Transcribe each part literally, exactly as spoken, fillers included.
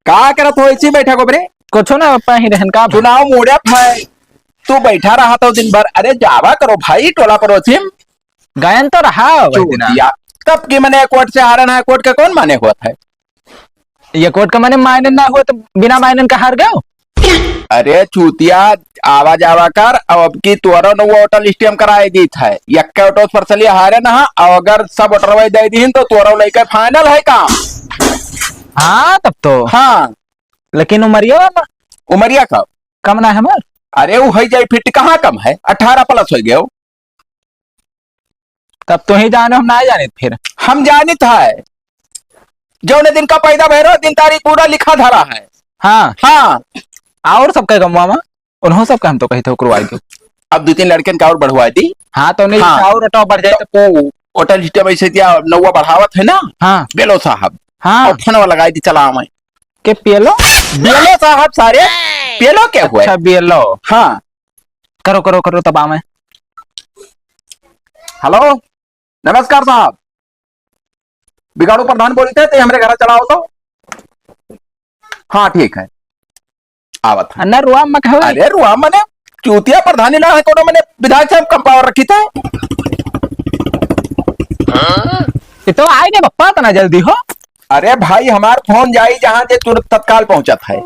का करत हो इसी बैठा को बरे? कुछो ना, पप्पा ही रहन का। चुनाव मोड़े है, तू बैठा रहा तो दिन भर। अरे जावा करो भाई, टोला पड़ोसी में। गायन तो रहा वही दिन। चूतिया। तब की मने कोर्ट से हारन है, कोर्ट का कौन माने होत है? ये कोर्ट का मने मायने ना हुआ तो बिना मायने का हार गयो। अरे चूतिया, आवा जावा कर, अब की तोरो न वो होटल स्टेम कराए दीत है। यक्के ऑटो पर चलिए हारे ना, और अगर सब ऑटो दे दीन तो तोरो लेके फाइनल है काम। हाँ, तब तो। हाँ। लेकिन उमरिया वाला? उमरिया का? कम ना है हमार। अरे वो है जाई फिट, कहाँ कम है? अठारह प्लस हो गयो। तब तो ही जाने, हम ना जाने फिर। हम जानित है, जौने दिन का पैदा भैरो दिन तारीख पूरा लिखा धरा है। हाँ। हाँ। और सबके गमवा में, उन्हों सबके हम तो कही थे उकरवाई दो। अब दो तीन लड़कन का और बढ़वाई दी। हाँ, तो नहीं, हाँ। और ऑटो बढ़ जाए तो। तो वो होटल सिस्टम ऐसे दिया, नौवा बढ़ावत है ना। हाँ। बेलो साहब। हाँ। और फोनवा लगाई दी, चला मैं। के पियलो? बियलो साहब सारे, पियलो के हुए? अच्छा, बियलो। हाँ। करो, करो, करो, तब आवे। हेलो, नमस्कार साहब, बिगाड़ू प्रधान बोलते हैं, तो हमरे घर चलाओ तो। हाँ, ठीक है, आवत है। अन्ना रुआ मत हो। अरे रुआ मने चूतिया प्रधानी ना है, कोनो मने विधायक साहब कम पावर रखी थे। ये तो आए ने बप्पा, इतना जल्दी हो। अरे भाई, हमार फोन जाई जहाँ जे तुरंत तत्काल पहुँचत है।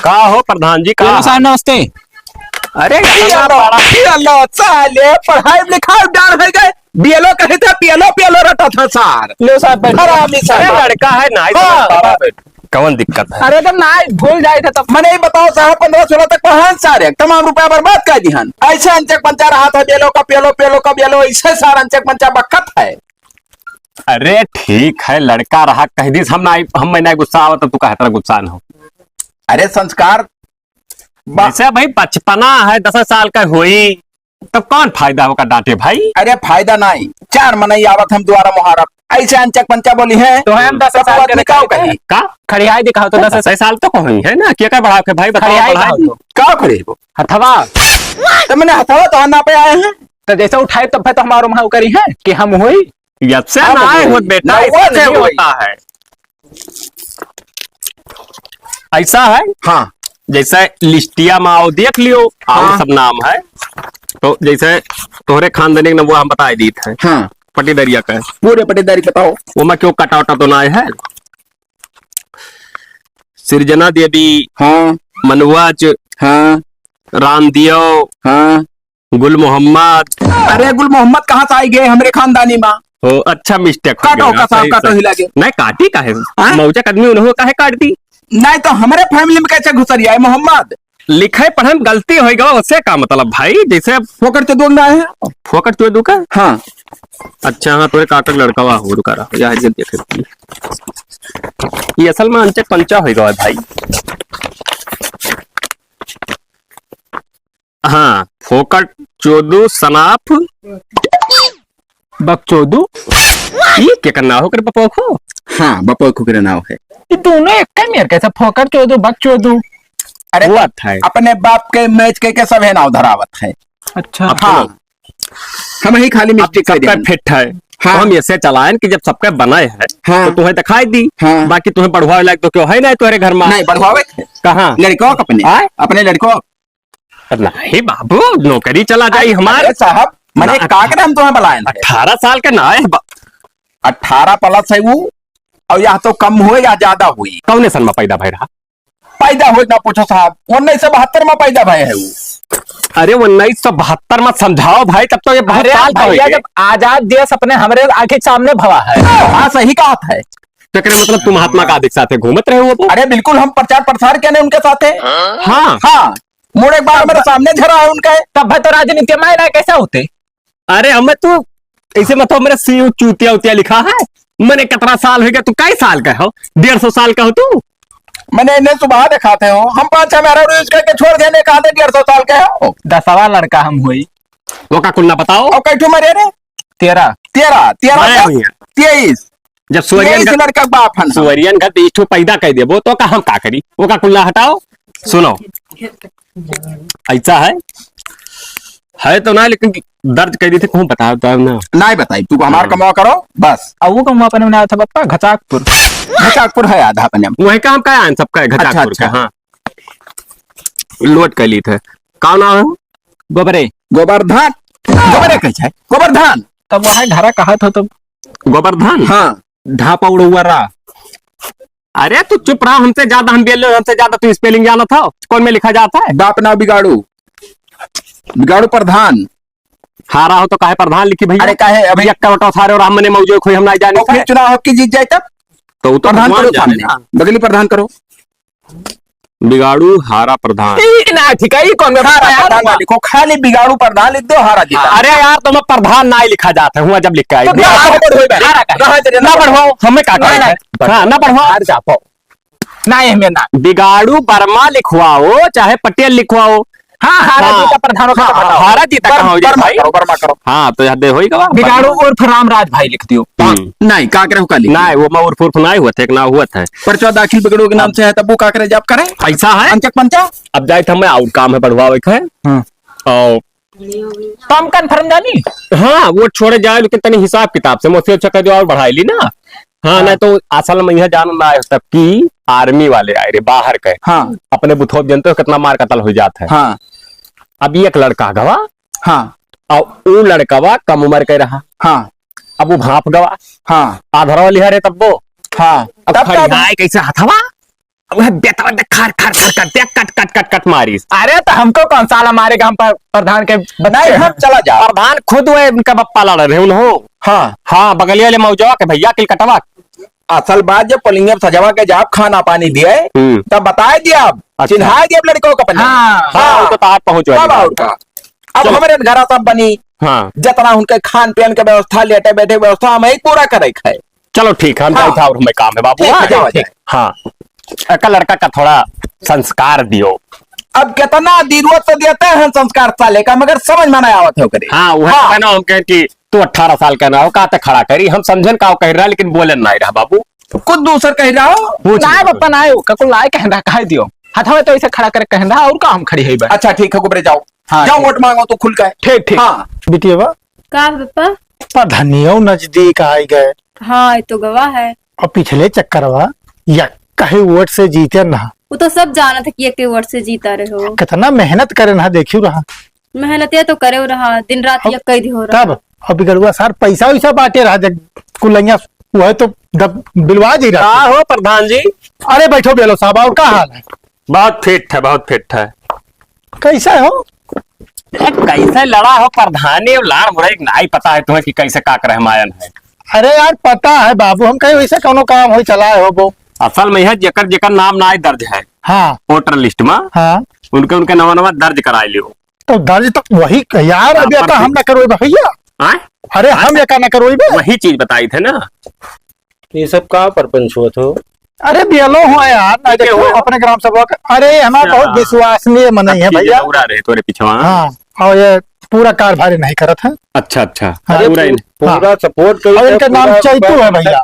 का हो प्रधान जी, का हेलो हाल? साहब, नमस्ते। अरे, ये लो, ये लो, साले, पढ़ाई लिखाई डाल है गए, बियलो कहे था, पियलो, पियलो रटा था सार। लो साहब, बैठो। हरामी साले। अरे, लड़का है ना, हाँ। बाबा बैठो। कौन दिक्कत है? अरे तो ना, भूल जाए थे तब। मने ये बताओ साहब, पन्द्रह सोलह तक पढ़ान सारे, तमाम रुपया बर्बाद कर दिहन। ऐसे अंचक पंचा रहा था, बेलो का पेलो, पेलो का बेलो, ऐसे सारा अंचक पंचा बखत है। अरे ठीक है, लड़का रहा, कह दी हम ना, हम मैं ना गुस्सा आवत, तू कहे तरह गुस्सा न हो। अरे संस्कार बा- वैसे भाई बचपना है, दस साल का होई, तब कौन फायदा होगा डांटे भाई? अरे फायदा नहीं, चार मनई आवत हम द्वारा मुहारब, ऐसे अंचक पंचा बोली है। तो हम दस तब साल वो के आदमी का कही? का? खड़ियाई दिखाओ तो दस दस साल तो कहनी है ना, क्या का बढ़ा के भाई बताओ, खड़ियाई बढ़ा दिखाओ दी। तो। का खड़े हो? हथवा। तो मैंने हथवा तो ना पे आए हैं। तो जैसे उठाए तब तो हमारो वहाँ करी है कि हम होई। यब से ना ना आए होई। हो बेटा, ना ऐसा वो से नहीं होई। होता है। ऐसा है, हाँ। जैसे लिस्टिया में आओ, देख लियो, आओ हाँ। सब नाम है। तो जैसे तोहरे खानदानी के नाम वो हम बताए दीत है। हाँ। पटीदरिया का है। पूरे पटीदारी बताओ। वो में क्यों कटा उटा तो ना है? सिरजना देवी, हाँ। मनवाज, हाँ। रामदियो, हाँ। गुल मोहम्मद। अरे, गुल मोहम्मद कहाँ से आई गए हमरे खानदानी मा? ओ, अच्छा, mistake हो काटो, गया, कसाव सही, काटो सही। हिला के। नहीं, काटी काहे? हाँ? मौजक आदमी उन्हों काहे काट दी? नहीं, तो हमरे family में कैसे घुसर आए मोहम्मद? लिखे पढ़े में गलती हो गवा, उससे का मतलब भाई? जैसे फोकट चोदू ना है? फोकट चोदू का? हाँ। अच्छा, हाँ, तोरे काका के लड़का हुआ हो, रुका रहा, यहाँ से देखे। ये असल में अंचक पंचा हो गवा भाई। हाँ, फोकट चोदू सनाफ। बकचोदू? ई केकर नाव हो, ओकर बपौखो? हाँ, बपौखो के नाव है। ये दोनों एक ही मेर कैसे, फोकट चोदू, बकचोदू? अरे, हुआ था। अपने बाप के match के, के सभे नाव धरावत है। अच्छा। अब हाँ। सुनो। हम ही खाली अब mistake कर सबका देंगे। Fit है। हाँ। तो हम ऐसे चलाएं कि जब सबका बनाए है, हाँ। तो तुम्हें दिखाई दी। हाँ। बाकी तुम्हें बढ़वावे लायक तो क्यों है ना तुम्हारे घर में? नहीं, बढ़वावे। कहाँ? लड़कों को अपने। आए? अपने लड़कों। नहीं बाबू, नौकरी चला जाई हमार। अरे साहब, मने ना, का करे हम तुम्हें बुलाए थे? अठारह साल के ना है बा-, अठारह plus है वो, और या तो कम हुए या ज्यादा हुई। कौने सन में पैदा भय रहा? पैदा हुए ना पूछो साहब, उन्नीस सौ बहत्तर में पैदा भय है वो। अरे उन्नीस सौ बहत्तर में समझाओ भाई, तब तो ये बहुत अरे साल का भैया, होइगे। जब आजाद देश अपने हमरे आँखी के सामने भवा है। हाँ, सही कहा है। तो एकरे मतलब तुम महात्मा गांधी के साथे घूमत रहे हो वो? अरे बिल्कुल, हम प्रचार प्रसार के ने उनके साथे। हाँ। हाँ, मुड़े एक बार मेरे सामने झरा है उनका। तब भाई तो राजनीति में ना कैसे होते? अरे हमें तू ऐसे मत हो, मेरे सीयू चूतिया उतिया लिखा है। मैंने कितना साल हो गया, तू कई साल का हो? डेढ़ सौ साल का हो तू? मैंने इन्हें सुबह दिखाते हो, हम पाँच छह महीना use करके छोड़ देने का, डेढ़ सौ साल के हो। दसवाँ लड़का हम हुई। वो का कुल ना बताओ। और कई ठो मरे रे? तेरह। तेरह, तेरह मरे का? हुई है। तेईस। जब सुअरियन तेईस का, लड़का का बाप हन। सुअरियन का तेईस ठो पैदा कर देबो, तो का हम का करी? वो का कुल ना हटाओ। सुनो, ऐसा है, है तो ना, लेकिन दर्ज कइ दी थी, कहूँ बता, बता ना। नाहीं बताई, तू हमार हाँ। कमवा करो, बस। अब वो कमवा अपने में आया था, पप्पा, घचाकपुर। घचाकपुर है आधा अपने में। वहीं का हम का आन सबका है, अच्छा, घचाकपुर का, अच्छा। हाँ। लोट कइ ली थे। का नाम है? गोबरे। गोबरधन। गोबरे कैसे है? गोबरधन। तब वहाँ घरा कहा था तब। गोबरधन? हाँ। ढापा उड़ौआ रा। अरे तू चुप रहा, हमसे ज्यादा हम बेले, हमसे ज्यादा तू spelling जानत हो? कौन में लिखा जाता है? बाप ना बिगाड़ू, बिगाड़ू प्रधान। हारा हो तो काहे प्रधान लिखी भैया? अरे काहे अभी? यक्का बटा सारे और हम मने मौजो खोई हम ना जानी तो फिर थे। चुनाव आपकी जीत जाए तब? तो वो तो प्रधान भगवान करो जाने सामने। ना। बगली प्रधान करो। बिगाड़ू हारा प्रधान। ई ना ठीक है, ई कौन में हारा हारा प्रधान प्रधान? ना लिखो, खाली बिगाड़ू प्रधान लिख दो, हारा जीता। अरे यार, तो मैं प्रधान ना ही लिखा जाता है, हुआ जब लिख के आई। तो बिगाड़ू प्रधान होई बा। हारा का? रहा दे रे, ना ना बढ़वाओ, हमें का ना, करे ना। है? हाँ, ना बढ़वाओ। हार जा पाओ। ना, ये में ना। बिगाड़ू वर्मा लिखवाओ, चाहे पटेल लिखवाओ। हाँ, हारा हाँ। जीता प्रधानों का हाँ, तो बताओ। हारा जीता बर-, कहाँ हो जाए वर्मा भाई? करो, वर्मा करो। हाँ, तो याद होई गवा। बिगाड़ू उर्फ रामराज भाई लिख दियो। हम्म। नहीं, का करे हो का लिख दियो? नहीं, वो मैं उर्फ उर्फ नहीं हुआ था, एक ना हुआ था। पर्चा दाखिल बिगड़ू के नाम अब से है, तब वो का करे, जब करे? ऐसा है? अंचक पंचा? अब जाए था मैं, और काम है बढ़वावे के है। हाँ। और तो हम confirm जानी? हाँ, वो छोड़े जाए, लेकिन तनी हिसाब किताब से, मोसे अच्छा कर दो और बढ़ाई ली ना। हाँ, हाँ। नहीं तो असल में यह जान ना आए तब कि army वाले आए रे बाहर के। हाँ। अपने बुथोप जनते हो कितना मार कतल हो जात है। हाँ। अब एक लड़का गवा, हाँ। और ऊ लड़कवा कम उम्र के रहा। हाँ। अब वो भाप गवा। हाँ। आधरवा लिहा रे तब्बो। हाँ। अब तब का खड़ियाए कैसे हथवा? अब वह बेतवा दे खार, खार, खार, खार, दे कट, कट, कट, कट मारिस। अरे तो हमको कौन साला मारेगा, हम पर-, प्रधान के बच्चे नहीं, हैं। हम चला जाओ। प्रधान खुद वह उनका बप्पा लड़ रहे उन्हों। हाँ। हाँ, बगलिया ले मौजवा के भैया किल कटवा। असल बात जब पलिंगम सजवा के जाब खाना पानी दिए, हम्म। तब बताए दिया अब, अच्छा। चिन्हाए दिया अब लड़कों का पलिंगम। हाँ। हाँ, हाँ। वो तो तार पहुँच वाली बात है। और का? अब चलो। हमरे घरा सब बनी। हाँ। जितना उनके खान पीन के व्यवस्था, लेटे बैठे व्यवस्था, हम ही पूरा करे के है। चलो ठीक है, हम हाँ। जाइत है और हमें काम है बाबू। ठीक है, हाँ, जाओ, ठीक। जाओ। हाँ। एका लड़का का थोड़ा संस्कार दियो। अब कितना जरूरत तो देते हैं संस्कार साले का, मगर समझ में नहीं आवत है ओकरे। हाँ, वो हाँ। कहना हम कहें कि तू अठारह साल का ना हो, का ते खड़ा करी, हम समझन का कह रहा, लेकिन बोलन नहीं रहा बाबू। कुछ दूसर कह रहा हो? पूछ ना लो। बप्पा ना हो, का कुल लाए कहन रहा, कहे दियो। हथवा तो ऐसे खड़ा करे कहन रहा, और का हम खड़ी है बा? अच्छा ठीक है, गोबरे जाओ। हाँ, जाओ, ठीक। वोट मांगो तो खुल के। ठीक, ठीक। हाँ। बिटिया बा, का बप्पा? प्रधनियो नजदीक आइ गए। हाँ, ये तो गवा है। और पिछले चक्करवा यक्का ही वोट से जीते ना। वो तो सब जानत है कि यक्के वोट से जीता रहे हो। कितना मेहनत करे ना, देखियो रहा। मेहनतिया तो करे रहा, दिन रात अब यक्का ही हो रहा। तब अब बिगड़ुआ सार पैसा वैसा बांटे रहा, जब कुलैया वह तो दब-, बिलवा जी रहा। का हो प्रधान जी? अरे बैठो बेलो साहब, और का हाल है? बहुत फिट है, बहुत फिट है। कैसे हो? ए, कैसे लड़ा हो प्रधानी, लाड़ मुरई नाई पता है तुम्हें कि कैसे का करहमायन है? अरे यार, पता है बाबू, हम कहीं वैसे कौनो काम हो चलाए हो वो। असल में यह जेकर, जेकर नाम नाई दर्ज है हाँ। वोटर लिस्ट में, हाँ। उनके, उनके नवा, नवा दर्ज कराए लियो। तो दर्ज तो वही क-, यार, अब हाँ, ये का हम ना करोइबे भैया? आय? अरे, हम ये का ना करोइबे? वही चीज बताई थे ना। ये सब का परपंच होत हो? अरे, बियलो हो यार, ना देखो, हो? अपने ग्राम सभा का। अरे, हमारा अच्छा। बहुत विश्वसनीय मनई है भैया। दौड़ा रहे तोरे पिछवा। हाँ, और ये पूरा कारभारी नहीं करत है। अच्छा, अच्छा। हाँ। अरे, पूरा पू-, इन- पूरा हाँ। Support करी और है, इनका नाम पूरा चैतू है भैया।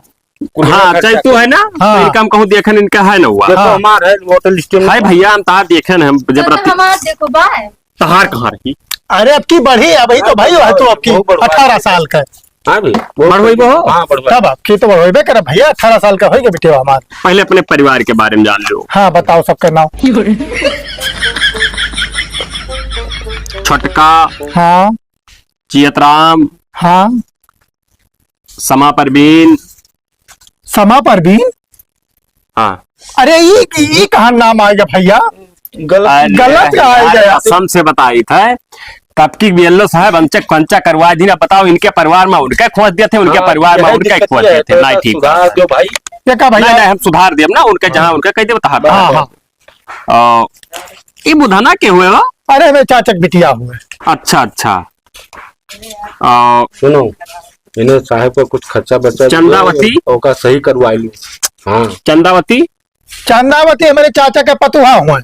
हाँ, चैतू है ना? हाँ। तो इनका हम कहूँ देखन, इनका है ना हुआ। देखो, हाँ। हमार है वोटर लिस्ट में। हाय भैया, हम तार देखन, हम जब तो रात हमार देखो बा है। तहार कहाँ रही? अरे, अब की बढ़ी है, वही तो भाई, है तो अब की बहुत बढ़-, अठारह साल का। हाँ भाई, बहुत बढ़ हुई वो? हाँ, बढ़ हुई। तब अब की तो बढ़ होइबे करे भैया, अठारह साल का होइगे बिटिया हमार। पहले अपने परिवार के बारे में जान लो। हाँ, बताओ सबका नाम। छोटका। हाँ। चियतराम। हाँ। समा परवीन। समा परवीन? हाँ। अरे, ई, ई कहाँ नाम आइगा भैया? गलत, अरे गलत का यार, आइगा यार। कसम से बताई था, तब की बीएलओ साहब अंचक पंचा करवा दी ना। बताओ, इनके परिवार में उनके खोज दिए थे, उनके हाँ, परिवार में यही उनके दिक्कत खोज है, दिए थे, थोड़ा नहीं सा ठीक सुधार है। दो भाई। ये का भैया? नहीं, नहीं, हम सुधार दिए ना, उनके जहाँ उनके कह दे, बता हाँ, हाँ। अ, ई बुधना के हुए हो? अरे, हमें चाचा के बिटिया हुए। अच्छा, अच्छा। अ, सुनो, इन्हें साहब का कुछ खर्चा बर्चा चंदावती? दियो, ओका सही करवा लो। हाँ। चंदावती? चंदावती हमारे चाचा के पतोहा हुए।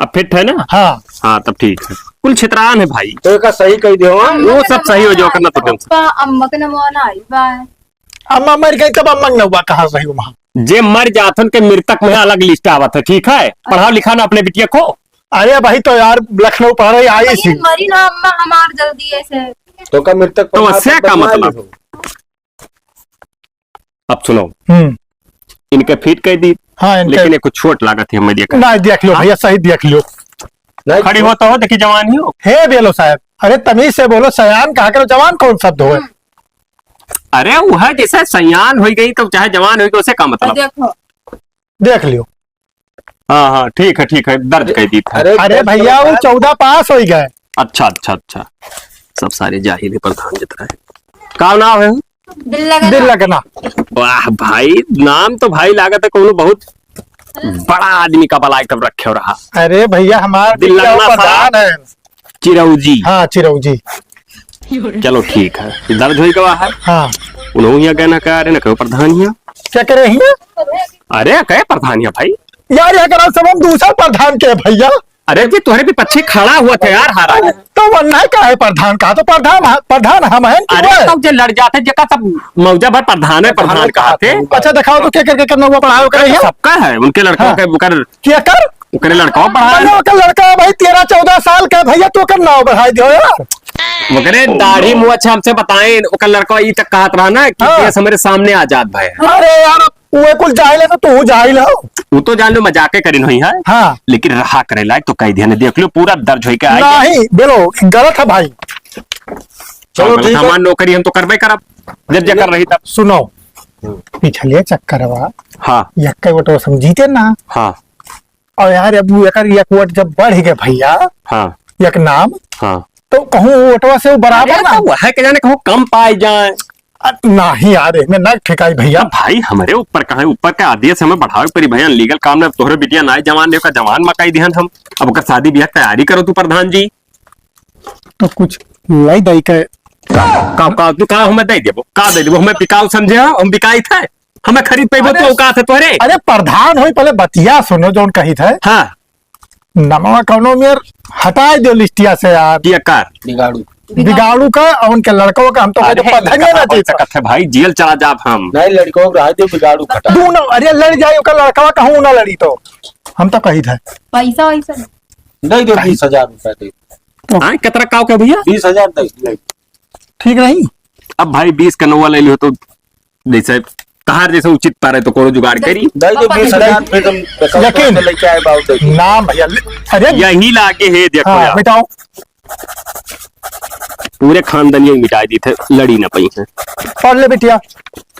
अब फिट है ना? हाँ। हाँ, तब ठीक है। कुल छितरान है भाई। तो एका सही कह दियो, हाँ? वो सब सही हो जाओ, करना तो tension। पप्पा, अम्मा के नमवा ना आई बा। अम्मा मर गई तब अम्मा के नमवा कहाँ सही हुआ? जे मर जाथन के मृतक में अलग लिस्ट आवत है, ठीक है? पढ़ाओ लिखाओ ना अपने बिटिया को। अरे भाई, तो यार, लखनऊ पढ़ रही, आई अरे, सी। मरी ना अम्मा हमार जल्दी ऐसे। तो का मृतक तो प्रमाण उससे पत्र का बना मतलब? ली हो? अब सुनो, हम्म। इनके फिट कह दी, हाँ, इनके लेकिन ये कुछ छोट लागत है, हमें देखा। ना, देख लो हाँ? भैया, सही देख लो। नहीं, खड़ी हो तो हो, देखी जवान ही हो। हे बेलो साहब, अरे तमीज से बोलो, सयान कहा करो, जवान कौन शब्द हो? हम्म। अरे वो है, जैसे सयान हो गई तो चाहे जवान हो गई, उसे का मतलब? देखो। देख लियो। हाँ, हाँ, ठीक है, ठीक है, दर्ज कर दी था। अरे, अरे दर्ज भैया, करो वो यार। चौदह पास हो गए। अच्छा, अच्छा, अच्छा। सब सारे जाहिल ही प्रधान जितना है। का नाम है? दिल लगना। दिल लगना। वाह भाई, नाम तो भाई लागत है कोनो बहुत बड़ा आदमी का बलाई कब रखे हो रहा। अरे भैया, हमार दिल बिटिया लगना प्रधान साहब। है। चिरौजी। हाँ, चिरौजी। चलो ठीक है, ये दर्ज होई गवा है। हाँ। उन्होंने यहाँ कहना कह रहे ना, कहो प्रधान यहाँ। क्या करे हिया? अरे, कहे प्रधान यहाँ भाई। यार, ये करा सब हम दूसरा प्रधान के भैया। अरे जी, तोहरे विपक्षी खड़ा हुआ था यार, हारा। तो वन्ना का है प्रधान, कहा तो प्रधान, प्रधान हम हैं कि अरे, वो है? तो जे लड़ जाते, जेका सब मौजा भर प्रधान है, प्रधान प्रधान कहा थे। अच्छा, दिखाओ तो क्या करके करना हुआ पढ़ाओ करे तो है? सबका है, उनके लड़कों हाँ। के, उनकर क्या कर? ओकरे लड़का पढ़ा है। अरे ओकर लड़का भाई तेरह चौदह साल का भैया, तो ओकर नाव बढ़ाई दियो यार। ओकरे दाढ़ी मुछ हमसे बताएं, ओकर लड़का ई तक कहत रहा ना कि हाँ। केस हमरे सामने आ जात भाई। अरे यार, वो कुल जाहिल है तो तू जाहिल हो। वो तो जान लो मजाके करिन होई है। हाँ। लेकिन रहा करे लायक तो कह दिया ने, देख लो पूरा दर्ज होई के आए। नहीं, बेलो, गलत है भाई। चलो हाँ, ठीक है। हमार नौकरी हम तो करबे करब, जब जेकर रही तब। सुनो, पिछले चक्करवा हाँ। यक्के वोटवा से हम जीते ना। हाँ। और यार, अब वो एकर एक वोट जब बढ़ गए भैया, हाँ। एक नाम, हाँ। तो कहूँ वोटवा से वो बराबर अरे, ना। तो वह के जाने कहूँ कम पाए जाए। अ, नाही यार, एमे ना ठेकाई भैया। अब भाई, हमरे ऊपर कहाँ है? ऊपर के आदेश हमें बढ़ावे पड़ी भैया, लीगल काम में तोहरे बिटिया नाई जवान दे का जवान मकाई दिहन हम। अब ओकर शादी ब्याह के तैयारी करो तू प्रधान जी। तो कुछ लाई दाई के। का, का, का, तू का हमें दे देबो? का दे देबो? हमें बिकाऊ समझे हो? हम बिकाई थे? हमें खरीद पइबो अरे, तू औकात है तोहरे? अरे प्रधान होई, पहले बतिया सुनो जौन कही थे। हाँ। नमवा कौनो मेर हटाए दो लिस्टिया से यार। ये कर। बिगाड़ू। बिगाड़ू का और उनके लड़कों का हम तो अरे, कहते पढ़ने इनका ना हो देता। सकत है भाई, जेल चला जाब हम। नहीं, लड़कों को रहा दे, बिगाड़ू खटा। दोनों, अरे लड़ जाए ओकर लड़कवा कहूँ ना लड़ी तो हम तो कही थे। पैसा वैसा नहीं। दे दो बीस हजार रुपया दे। हाँ, कितना काव का भैया? बीस हजार दे दो। ठीक रही। अब भाई बीस का नौवा ले लियो तो जैसे तहार जैसे उचित पारे तो कोनो जुगाड़ करी। दे दो बीस हजार, फिर हम यकीन। लेके आए बाबू, दे दो। ना भैया, ले, अरे। यही लागे है, देखो हाँ, यार। मिटाओ। पूरे खानदान ये मिटाई दी थे, लड़ी ना पाई है। पढ़ ले बिटिया,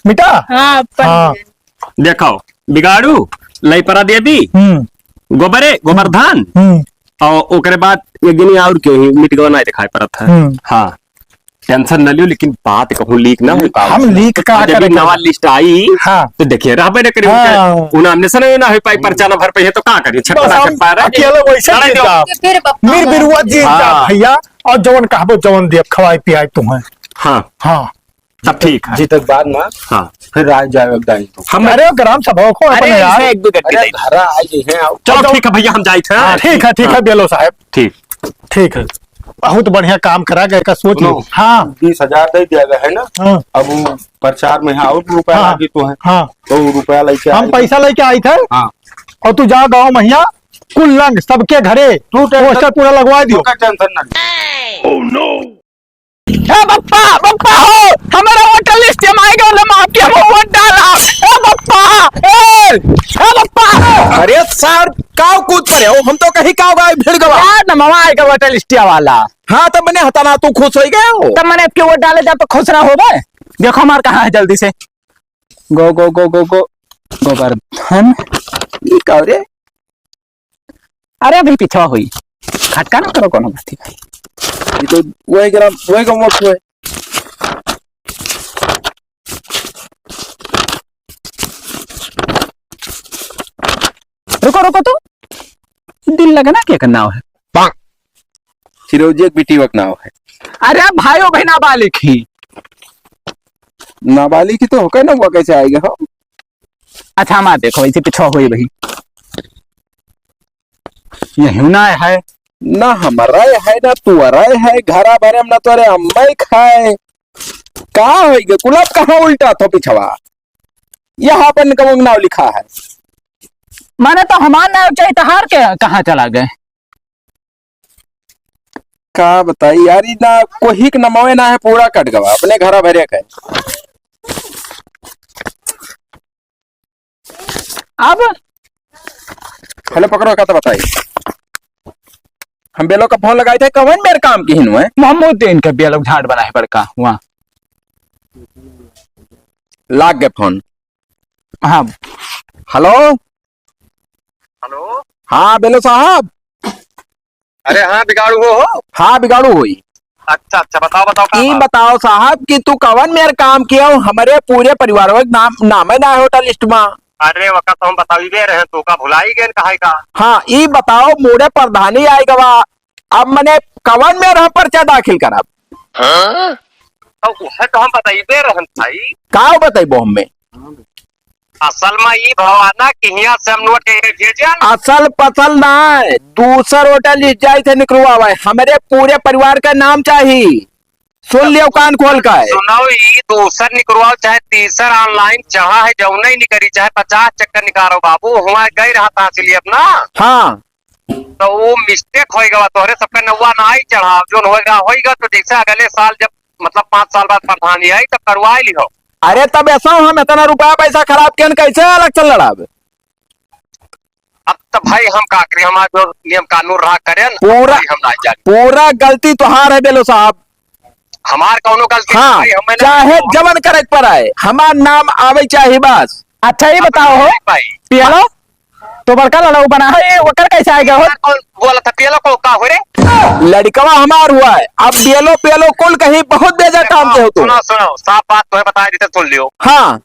मिटा। हाँ, पढ़ हाँ। ले। देखो, बिगाड़ू, लई परा देवी, हम्म। गोबरे, गोबरधान, हम्म। और ओकरे बाद एक जनी और के ही मिट गवा ना दिखाई पड़त है। हम्म। हाँ, tension न लियो, लेकिन बात कहूँ leak ना हो पावे। हम leak का और जब ये करब? नवा list आई, हाँ। तो देखिए, रहबे न करी, हाँ। उनके, उन्हें हमने से नहीं ना हो पाई, पर्चा ना भर पाई है, तो का करी? बस छटपटा हम छटपा रहे। अकेले वैसे लड़ाई जीत दो। जाब। फिर बप्पा मीर बिरुआ जीत हाँ। जाब भैया, और जवन कहबो जवन देब, खवाई पियाई तुम्हें। हाँ। हाँ। तब ठीक है। जीतक बाद ना, हाँ। फिर राय जाए दाई तो। हम अरे, ग्राम सभा को अरे, अपने यार। इसे एक दो गड्डी अरे, दे। घरा आ गए हैं, आओ। चलो, ठीक है भैया, हम जाइत हैं। हाँ, ठीक है, ठीक है, हाँ। बेलो साहब। ठीक। ठीक है। बहुत बढ़िया काम करा गए का सोच लो। सुनो, हाँ। बीस हजार दे दिया गया है ना? हाँ। अब वो प्रचार में है, और रुपया हाँ। लागी तो है। हाँ। तो वो रुपया लेके हम आए थे। पैसा लेके आई थे। हाँ। और तू जा गाँव महिया, कुल लंग सबके घरे तू tension पोस्टर पूरा लगवा दियो। तू का tension ना ले। ए बप्पा, बप्पा हो, हमारा वोटर लिस्ट में आएगा ना, माँ के हम वोट डाला। ए बप्पा, ए, ए बप्पा। अरे सर, काव कूद पड़े हो? हम तो कहीं काव गाय भिड़ गवा। यार, नमवा आएगा वोटर लिस्टिया वाला। हाँ, तो मैंने हताना तू खुश हो गए हो। तब मैंने आपके वोट डाले जब तो खुश ना हो बे। देखो हमार कहाँ है जल्दी से। गो, गो, गो, गो, गो। गोवर्धन। ई का रे? अरे अभी पिछवा हुई, खटका ना करो कोनो बात ही। ये तो वही ग्राम, वही गाँव में हुए। रुको, रुको तो, दिल लगना के का नाव है? चिरौजी एक बिटिया का नाव है। अरे भाई, वो भाई नाबालिग ही। नाबालिग ही तो होकर ना हुआ, कैसे आएगा हो? अच्छा, हमार देखो, इसे पिछवा हुई भाई। यही ना है। ना हमारा है, ना तुअरा है, घरा भरे हम ना तोरे अम्मा ही खाए। का होई गे? कुलब कहाँ उल्टा थो पिछवा? यहाँ अपन कमंग नाव लिखा है। माने तो हमार नाव चाहे तहार के कहाँ चला गए? का बताई यार, ई ना कोही के नमवे ना है, पूरा कट गवा, अपने घरा भरे के। अब हेलो, पकड़ो, का तो बताई। हम बेलो का फोन लगाई थे, कवन मेर काम किहिन हुए? मोहम्मद दिन के बेलो झाड़ बनाए बड़का हुआ। लाग गए फोन। हाँ। हेलो। हेलो। हाँ, बेलो साहब। अरे हाँ, बिगाड़ू हो, हो? हाँ, बिगाड़ू होई। अच्छा, अच्छा, बताओ, बताओ, का ई बात? बताओ साहब कि तू कवन मेर काम किया हो, हमरे पूरे परिवार का नाम, नाम है ना होटल लिस्ट में। अरे, वका तो हम बताइबे रहे, तू का भुलाई गए, कहे का? हाँ, ई बताओ, मोरे प्रधानी आए गवा, अब मने कवन मेर हम पर्चा दाखिल करब? हाँ? तो उहे तो हम बताइबे रहन भाई। का बताइबो हमें? असल में ई भवाना कि हियां से हम नोट के भेजन। असल पसल ना है, दूसर होटल लिस्ट जाई थे निकलवावे। हमरे पूरे परिवार का नाम चाही। सुन लियो कान खोल के। सुनो, ई दूसर निकलवाओ चाहे तीसर, online जहाँ है जौने ही निकली, चाहे पचास चक्कर निकालो बाबू, हुआ गई रहा तहसील अपना। हाँ। तो वो mistake होई गवा, तोहरे सबके नौवा ना आई चढ़ाव, जोन होई गवा, होई गवा, तो जैसे अगले साल जब, मतलब, पाँच साल बाद प्रधानी आई, तब करवाई लिहो। अरे, तब ऐसा हम इतना रुपया पैसा खराब कियन, कैसे election लड़ाब? अब तो भाई हम का करी, हमार जो नियम कानून रहा करे न, पूरा, भाई हम ना जाने। पूरा गलती तोहार है बेलो साहब। हमार कौनो गलती हाँ, नहीं, हम ना चाहे जवन करे के पड़े, हमार नाम आवे चाहे बस। अच्छा, ये बताओ हो, भाई। पियलो, तो बड़का लड़ाऊ बना है, ये ओकर कैसे आ गया हो? कौन बोला था, पियलो को का हो रे? लड़कवा हमार हुआ है, अब पियलो, पियलो कुल कहीं बहुत बेजा काम के हो तू। सुनो, सुनो, साफ बात तो है, बता देते, सुन लियो। हाँ।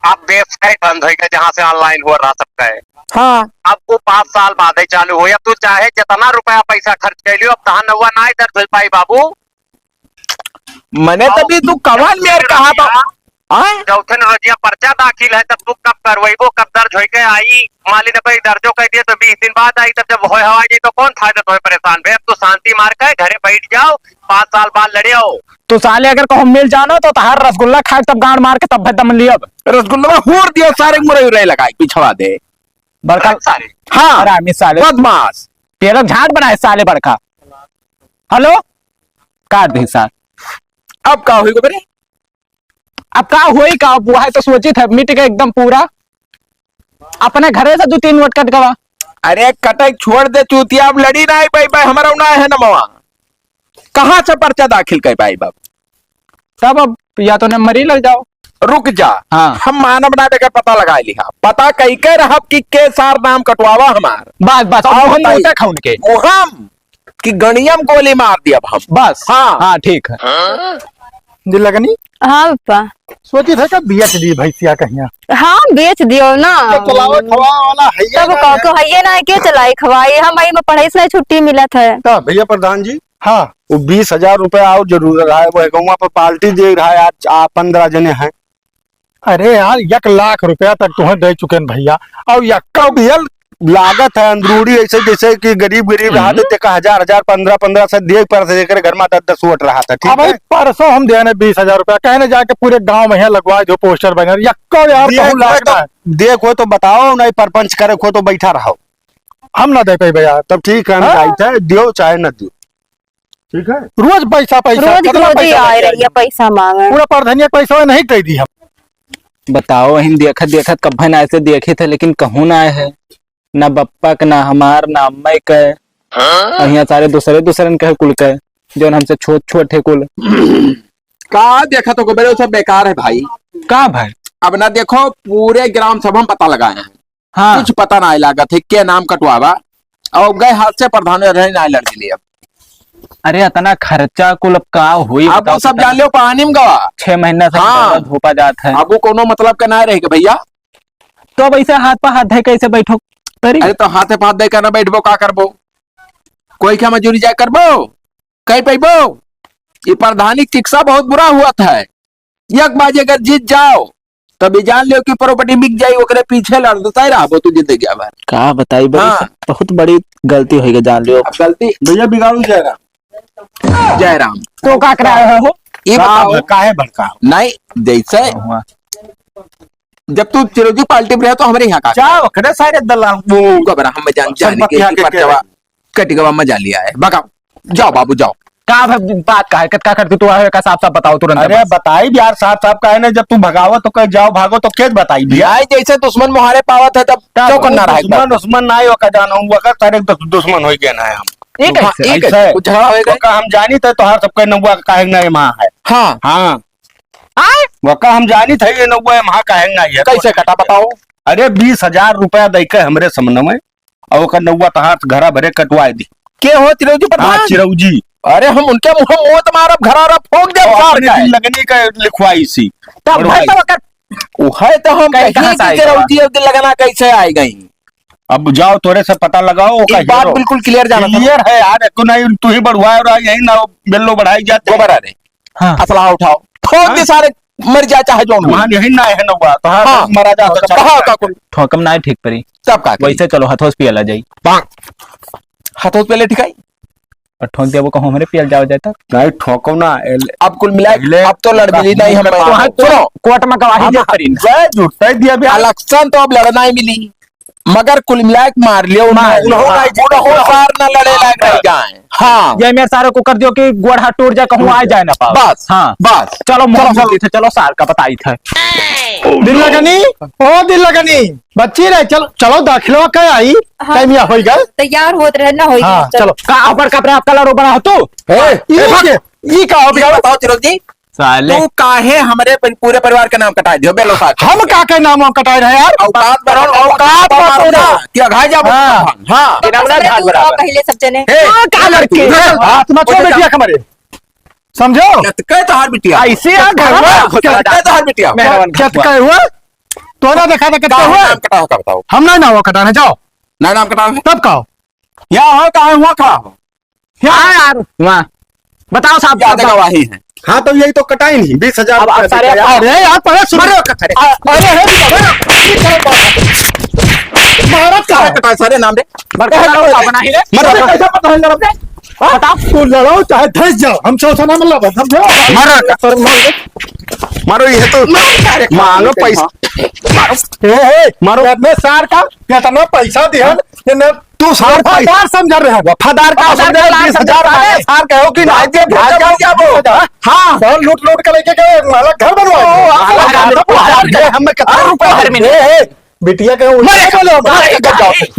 अब website बंद हो गया, जहाँ से online हो रहा सबका है। हाँ। अब वो पाँच साल बाद ही चालू हो, अब तू चाहे जितना रुपया पैसा खर्च कर लियो, अब तहां नौवा ना दर्ज हो पाई बाबू। मने और तभी तू कवन मेर कहा था? हाँ? चौथे न रजिया पर्चा दाखिल है, तब तू कब करवैबो, कब दर्ज होई के आई? मान ली ना भाई दर्जो कर दिए तो बीस दिन बाद आई, तब जब होए हवा जाई तो कौन फायदा तुम्हें परेशान बे? अब तू शांति मार के घरे बैठ जाओ, पाँच साल बाद लड़े आओ। तू साले अगर कहूँ मिल जानो तो तहार रसगुल्ला खाए तब गांड मार के तब दम लियब। रसगुल्ला हूर दियो सारे मुरई उरई लगाई पिछवा दे। बड़का अरे सारे। हाँ। हरामी साले। बदमाश। तेरा झाट बनाए साले बड़का। हेलो। काट दे सार। अब का होई गो बरे? अब का होई का? अब वो है तो सोचित है मिट के एकदम पूरा। अपने घरे से दो तीन वोट कट गवा। अरे कटक छोड़ दे चूतिया, अब लड़ी ना आई पाई, पाई हमारा ना है नमवा। कहाँ से पर्चा दाखिल कर पाई बाबू? तब अब या तो नंबर ही लग जाओ। रुक जा। हाँ। हम मानव ना बेकर पता लगा लिहा। पता कई के रहब कि के सार नाम कटवावा हमार। बस, बस, अब और मोहन बताई। नोटा खा उनके। मोहम कि गणिया में गोली मार दिया हम। बस। हाँ। हाँ, ठीक है। दिल लगनी? हाँ, पप्पा। सोची थे का बेच दी भैंसिया कहिया? हाँ, बेच दियो ना। तो चलावे खवावे वाला है ये तब ना का, है। को है ये ना, के चलाई खवाई? हम भाई में पढ़ाई से छुट्टी मिलत है। का भैया प्रधान जी? हाँ। वो बीस हजार रुपया और जरूर रहा है, वो गौवा पर पार्टी दे रहा है आज, आ, पन्द्रह जने हैं। अरे यार, एक लाख रुपया तक तुम्हें दे चुके हैं भैया, और यक्का भैया लागत है अंदरूनी ऐसे जैसे कि गरीब गरीब हम्म। रहा थे, तेका हजार हजार, पन्द्रह पन्द्रह से दे पर से जेकर घर में दस दस वोट रहा था, ठीक अब है? भाई परसों हम देने बीस हजार रुपया, कहने जाके पूरे गांव में है लगवा दो पोस्टर बैनर, यक्का यार देख कहूँ लाख तो, ना है। देख हो तो बताओ, नहीं परपंच करे खो तो बैठा रहो। हम ना दे पाई भैया। तब ठीक है, हम हाँ? जाइत है, दियो चाहे न दियो। ठीक है? रोज पैसा, पैसा, रोज कितना रोज ही पैसा आए लग रही है, जाएगा? पैसा मांगे। पूरा परधनिया पैसा नहीं कह दी हम। बताओ, हिन देखत देखत कब्बे ना ऐसे देखी थे, लेकिन कहूँ ना आए है, ना बप्पा के, ना हमार, ना अम्मा के। हाँ? और यहाँ सारे दूसरे दूसरे के कुल के, जो हमसे छोट छोट है कुल। का देखा तो गोबरे, वो सब बेकार है भाई। का भाई? अब ना देखो, पूरे ग्राम सभा में पता लगाए हैं। हाँ। कुछ पता ना लागत है, के नाम कटवावा, और गए हाथ से प्रधान रहे ना लड़ के लिए। अरे, इतना खर्चा कुल अब का होई, अब बताओ वो सब कितना? जान लियो, पानी में गवा। छह महीना से हाँ। धूपा जात है। अब वो कोनो मतलब का ना रहेगा भैया। तो अब ऐसे हाथ पर हाथ धे कैसे बैठो? करी? अरे, तो हाथे पे हाथ दे के ना बैठबो, का करबो? कोई के मजूरी जाए करबो? कहीं पैबो? ये प्रधानी शिक्षा बहुत बुरा हुआ था। एक बाजी अगर जीत जाओ, तब ये जान लियो कि प्रॉपर्टी बिक जाई, ओकरे पीछे लड़ तो तय रहबो तू जिंदगी भर। का बताई बड़ी हाँ। बहुत बड़ी गलती होई गई, जान लियो। अब गलती भैया बिगाड़ू जयराम। जयराम। तो का करा रहे हो? ये का बताओ। भ-, काहे भड़काओ? नहीं, जैसे हुआ। जब तू चिरौंजी पार्टी में रहे तो हमरे यहाँ का जा ओकरे सारे दलाल। वो गबरा हम जान जाने संपत्ति के यहाँ कि के पर्चवा कट गवा मजा लिया है। बकाओ। जाओ बाबू, जाओ। का भ-, बात का है? कतका करते तू आवे का साफ साफ बताओ तुरंत अरे बस। बताई भी यार, साफ साफ का है ना, जब तू भगावत तो कह जाओ भागो तो केज बताई भैया? भाई जैसे दुश्मन मोहारे पावत है तब का चौकन्ना रहे दुश्मन, दुश्मन ना ही ओका जान हम, ओकर सारे दुस-, दुश्मन हो गया ना हम। ये हाँ, कैसे? ये ऐसे। कैसे? कुछ झगड़ा होएगा? ओका हम जानी तो तोहार सबके नौवा का काहे ना वहाँ है। हाँ। हाँ। आय? ओका हम जानी थे ये नौवा वहाँ काहे ना है। कैसे कटा बताओ? अरे बीस हजार रुपया दे के हमरे सामने में और ओकर नौवा तहार घरा भरे कटवाए दी। के हो चिरौजी हाँ, प्रधान? चिरौजी। अरे हम उनके मुंह में मौत मारब, घरा रा फोंक देब और सार अपने का। दिल लगनी का लिखवाई सी। तब बढ़वाई। भाई तब ओकर वो है तो हम कहीं कहीं कहाँ से कि आई चिरौजी बाबा? अब दिल लगना कैसे आई गई? अब जाओ तोरे से पता लगाओ, एक ओका बात हीरो। बिल्कुल clear जाना था। Clear है यार, एको नहीं तू ही बढ़वाए रहा, यही ना बेल्लो बढ़ाई जाते। गोबर आ रे। हाँ। असलहा उठाओ। फोंक हाँ? दे सारे, मर जा चाहे जौन हो। वहाँ यही ना है नौवा, तो हाँ, हाँ। मरा जा तो तो चला कहा जा। का कुल? ठोकम ना है ठीक परी। तब का करी? वैसे चलो, हथोस पियला जाई। पाक। हथोस पियले ठीक आई? और ठोक देबो कहूँ हमरे पियल जाओ जाए तब। नहीं, ठोको ना, एल-, अब कुल मिला के पहले अब तो लड़ मिली नहीं हम। तो हाँ, सुनो। कोर्ट में गवाही हम दे परी ना। जय जुटते दिया भी। Election तो अब लड़ना ही मिली। मगर कुल मिला के मार लियो, मार लियो, उन्हों, हाँ। उन्हों सार न लड़े लायक रह जाए। हाँ। ये मेरे सारे को कर दियो कि गोड़ हाथ टूट जाए, कहूँ आ जाए ना पाओ। बस, हाँ। बस। चलो, चलो, मोहम्मद चलो। जी थे, चलो, सार का बताई थे। दिल लगनी, ओ दिल लगनी, बच्ची रे, चलो, चलो, दाखिलो का आई, हाँ। Time या होई गए। तैयार होत रहे ना, होई हाँ, गए, चलो। चलो। का ऊपर कपड़े आप कलर बना हो तू? ए, ई ए, के, ई का हो ये बिगाड़? बताओ, चिरोज जी, साले। तू काहे हमरे पन-, पूरे परिवार के नाम कटाए दियो, बेलो साहब? हम का के नाम वाम कटाए रहे यार? औकात पर औकात, औकात पर मारो ना, कि अघाई जाबो। हाँ। हाँ। कि नाम ना धान बराबर। पहले सब जने। ए, हाँ, का लड़के? हाथ में छो बेटिया के मारे। समझो? कितके तोहार बिटिया? ऐसे यार, घर में कितके तोहार बिटिया? मेहरबान कितके हुआ? तो ना देखा था, कितके हुआ? नाम कटा का बताओ। हम ना नाम कटाना, जाओ। ना नाम कटाओ। तब का हो? या हो, का है, हुआ का हो? हाँ यार, वाह। बताओ साहब, ज्यादा बताओ। गवाही है। हाँ, तो यही तो कटाई नहीं, बीस हजार अब, अब रुपया सारे देता यार। अरे यार, पहले सुनो। मारो कत्थरे। अ-, अरे, हे, मारो का? अरे, कटा सारे नाम दे। मर का लड़ो, अपना ही रे। मर अरे, का। कैसा पता है लड़ो? हाँ? बताओ। तू लड़ो, चाहे धस जाओ, हम सौ सना मतलब, समझो? मारो का। सर, मारो। मारो, ये तो मारो, मारो पैसा। मारो। ए, ए, मारो। मैं सार का कितना पैसा दिया, ये न तू सार वफादार पैसा समझ रहे हैं। वफादार का वफादार समझ रहे हैं, का लाल बीस हजार समझ रहे हैं। सार कहो कि ना, आज ये भाग जाओ, क्या बोलो? हाँ। सार लूट लूट के लेके गए, माला घर बनवा ओ, दिया। माला घर बनवा दिया। ये हमें कितना रुपया घर में ए, ए, बिटिया के उल्टा मरे बोलो, मरे,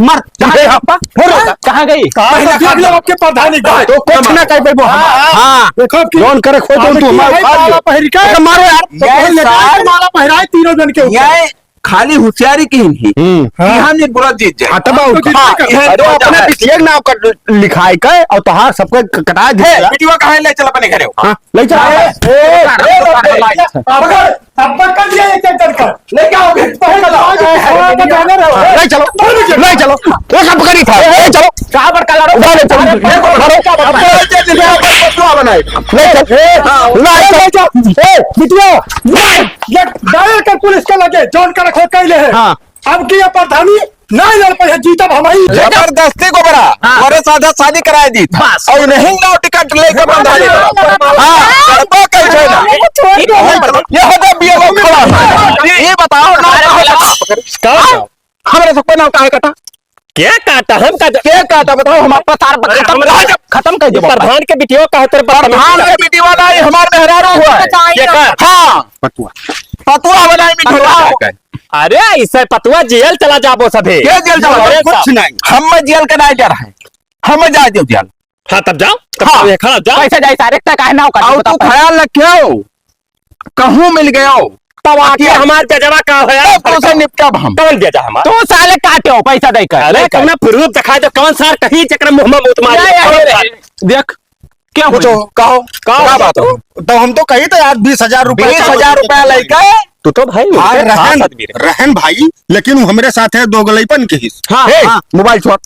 मर, मर। कहाँ गई? कहाँ गई? कहाँ गई? कहाँ तो देख लो आपके प्रधानी का। तो कुछ ना कर पाइबो हम। हाँ, हाँ। हाँ। देखो कि जौन करे खोज, जौन तू मार खा लियो। माला पहिर के। मारो यार। ये तो सार माला पहिराए तीनों जन के ऊपर। ये खाली होशियारी की ही नहीं। हम्म। कि हाँ। हम निर्बुरा जीत जाए। हाँ, तब हम तो और जीत हाँ, जाए। ये अरे, तो अपने है। पिछले नाम का लिखाई का और तोहार सबके क-, कटा दे। हे, बिटिया कहाँ ले चल अपने घरे? हाँ, ले चल। हाँ। ए, ए, ए, ए, पकड़, अब पकड़ लिया एक एक करके। ले क्या हो गया? पहले तो आज खाना का जाने रहो। हाँ, ले चलो, ले चलो। वो सब पकड़ी था। ले चलो। कहाँ पर कलर उठा ले चलो। मारो। अब पतुआ बनाए। ले चल। हाँ। ले चल। ए, बिटिया, ये डायल कर पुलिस के लगे, जौन कर रखो कैले है। हाँ। अब की ये प्रधानी नहीं लड़ पाई है, जीतब हम ही। जबरदस्ती को बड़ा, हाँ। और सादा शादी कराए दी था। बस। और नहीं ना टिकट लेके बंधा दे। हाँ, लड़को कैसे ना? ये छोड़ दो। ये हो गया बीएलओ खड़ा। ये बताओ ना, अरे, का हो? हमारे सबको नाम काहे कटा? क्या काटा? हम का ज-, क्या काटा? बताओ, हमारा प्रचार खत्म, अरे, खत्म कर दे। प्रधान के बिटिया का है तेरे प्रधान के बिटिया वाला ही हमार मेहरारू हुआ है। ये कर। हाँ। पतुआ। पतुआ वाला ही बिटिया। पतुआ। अरे, इसे पतुआ जेल चला जाबो सभे। क्या जेल चला जाबो? अरे, कुछ नहीं। हम जेल के नहीं जा रहे हैं। हम जा दो जेल। हाँ, तब जाओ। तब हाँ। जाओ, ये खड़ा, जाओ। कैसे जाए सारे तक काहे ना हो और तू ख्याल रखियो। कहूँ मिल गयो। तब आके आके हमार बेजवा का होया? तब तोसे निपटब हम। कौन बेजा हमार? तू साले काटे हो पैसा देकर। अरे, लेकर। कौन proof दिखाए तो कौन सार कहीं जेकर मुंह में मूत मारी? नहीं, नहीं, कौन नहीं, सार? नहीं। देख, क्या पूछो, हुई? कहो, का क्या हुई? बात हो? तो हम तो कही तो यार, बीस हजार रुपया बीस हजार रुपया लेके। तू तो भाई हाँ, उनके खास रहन, आदमी रहे। रहन भाई, लेकिन वो हमरे साथ है, दो गलईपन के हिस। हाँ, हे, हाँ। मोबाइल छोड़।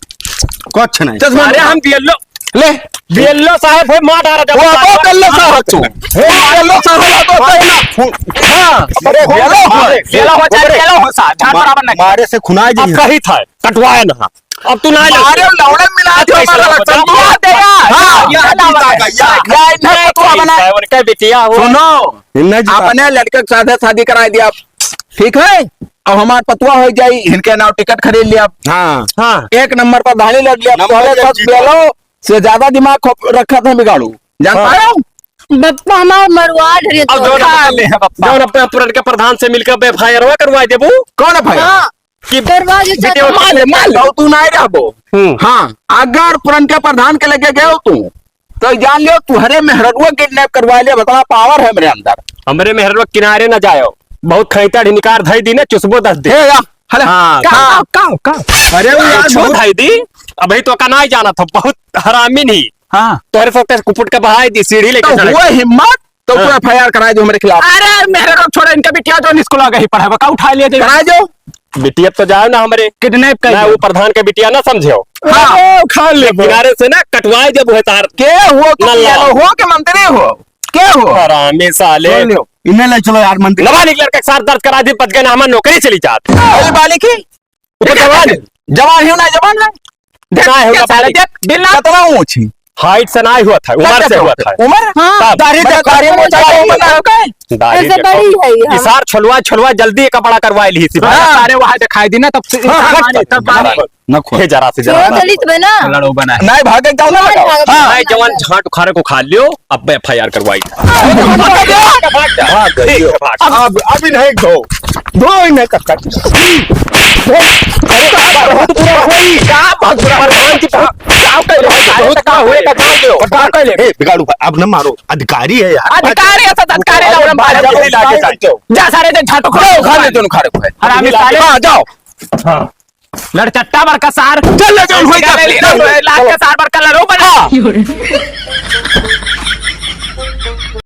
कुछ नहीं। चश्मा अरे, हम बियल्लो, ले। बियल्लो साहब है, मार डाला जब वो साहब। तो बियल्लो साहब तू। हे, बियल्लो साहब है, तो बियल्लो। हाँ, अरे, बियल्लो हो, बियल्लो हो, चाहे बियल्लो हो, साहब, झाड़ मा-, बराबर नहीं। मारे से खुनाई अब जाइए। कही था, कटवाए ना। अब तू ना ले। अरे, लौड़न मिला अब दे, कैसे मारा लगा? बता? चल, मार दे यार। हाँ, ये यार, जीता यार, गया, यार, यार, इन्हें यार, पतवा बना। यार, उनका बिटिया हो। सुनो, इन्हें जीता। अपने लड़के के साथ शादी कराई दिया, ठीक है? अब हमार पतवा हो जाई, इनके नाम टिकट खरीद लिया। हाँ। हाँ। एक नंबर पर धानी लड़ लिया, नंबर तोहरे एक साथ जीत। बेलो, से ज्यादा दिमाग खप-, रखत है बिगाड़ू, जान हाँ। पायो? बप्पा हमार मरवा ढेरे अब जौन तोरा। अपना, ले है बप्पा। जौन अपना पुरनके प्रधान से मिलकर एफ आई आर करवा देबू। कौन एफ आई आर? हाँ। कि करवा दे वीडियो चाचा। मार ले, मार ले। तो तू नहीं रहबो। हम्म। हाँ, अगर पुरनके प्रधान के लगे गयो तू, तो जान लियो, तुहरे मेहररुआ किडनैप करवा लियो, इतना पावर है मेरे अंदर। हमरे मेहररुआ किनारे न जायो, बहुत खैता ढिनकार धई दी ने, चुसबो दस दिन। हे या, हले। हाँ। का, हाँ। का, का, का? अरे वो यार, छो बहुत धई दी, अभी तो का नहीं जाना था, बहुत हरामी नहीं। हाँ। तोहरे सब के कुपुट के बहाई दी, सीढ़ी लेके तो चढ़ हुआ गई। हिम्मत, तो हाँ। तू एफ आई आर कराए दो हमरे खिलाफ। अरे मेहररुआ छोड़ो, इनका बिटिया जो स्कूल आ गई पढ़ावा, का उठा लिया जाए? कराए दो। बिटिया तो जाओ ना हमरे। किडनैप कर ना, दिया। वो प्रधान के बिटिया ना समझो। हाँ। अरे, उखाड़ ले बे। किनारे से ना कटवाए जब है तार। के हो तुम नल्ला। ये लोग हो के मंत्री हो? के हो? हरामी साले। सुन लियो, इन्हें ले चलो यार मंत्री। नवा निकल के साथ दर्ज करा दी, पच गए ना, हमार नौकरी चली जात। अरे बालिक ही। ऊपर जवान। जवान ही ना, जवान ना। देख, ना है, क्या ना साले, बालिक। देख, बिल ना। कितना ऊंची। हाइट से ना हुआ था, उम्र से हुआ था। उम्र? हाँ। तब। दाढ़ी मतलब देख, दाढ़ी दाढ़ी मोछा मोछा नहीं नहीं बना। बना। दाढ़ी ऐसे देखो। बड़ी है ये। इसार छोलवा, छोलवा जल्दी कपड़ा करवा ली थी। हाँ। सारे वहाँ दिखाई दी ना, तब से हाँ, हाँ, मानी, तब मानी। न खोल। हे जरा से, जरा चोर से। दलित में ना। लड़ो बना है। नहीं, भागे जाओ ना, नहीं, भागो। भागो। हाँ। नहीं, जवान झांट उखाड़े को खा लियो, अब एफ आई आर करवाई। भाग गई। भाग। अब, अभी नहीं दो। दो ही नहीं करता। अरे, का भाग रहा? प्रधान जी, बहुत, का कर रहा है? बहुत का हुए का काम दो। का कर ले? ए, बिगाड़ू भाई, अब न मारो। अधिकारी है यार। अधिकारी है, सदाधिकारी है, उन्हें मारो। जल्दी लाके जाओ। जा सारे, जा झांटो खा। जाओ, खा ले, दोनों खा रहे हो। हरामी साले। हाँ, जाओ। हाँ। लड़चट्टा बड़का सार। चल ले, चल, वही चल, चल, चल, चल। लाख के सार बड़का लड़ो बना। हाँ।